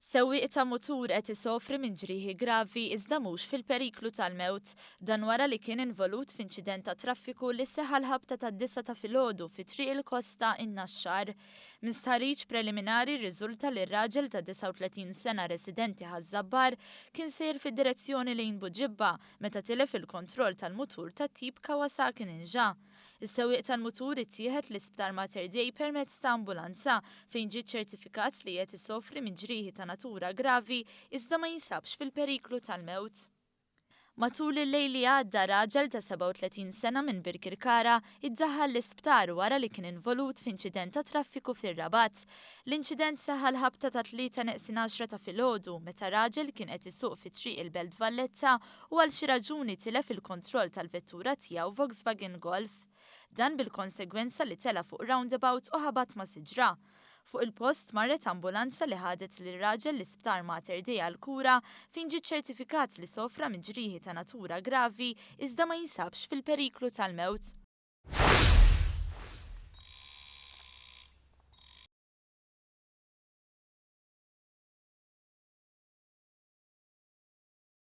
Sewwieq ta' mutur qed isofri minn ġrieħi gravi iżda mhux fil-periklu tal-mewt. Dan wara li kien involut f'inċident tat-traffiku li seħħ għall-ħabta tad-disgħa ta' filgħodu fi Triq il-Kosta, in-Naxxar. Minn stħarriġ preliminari rriżulta li r-raġel ta' 39 sena residenti Ħaż-Żabbar kien sejjer fid-direzzjoni lejn Buġibba meta tilef il-kontroll tal-mutur tat-tip Kawasaki Ninja. Is-sewwieq tal-mutur ittieħed l-Isptar Mater Dei permezz ta' ambulanza fejn ġie ċċertifikat li qed isofri minn ġrieħi ta' natura gravi iżda ma jinsabx fil-periklu tal-mewt. Matul il-lejl li għadda raġel ta' 37 sena minn Birkirkara iddaħħal l-isptar wara li kien involut f'inċident tat-traffiku fir-Rabat. L-inċident seħħ għall-ħabta tat-tlieta neqsin għaxra ta' filgħodu meta raġel kien qed isuq fi Triq il-Belt Valletta u għal xi raġuni tilef il-kontroll tal-vettura tiegħu Volkswagen Golf. Dan bil-konsegwenza li tela' fuq roundabout u ħabat ma' siġra. Fuq il-post marret ambulanza li ħadet lir-raġel l-Isptar Mater Dei għall-kura fejn ġie ċċertifikat li sofra minn ġrieħi ta' natura gravi iżda ma jinsabx fil-periklu tal-mewt.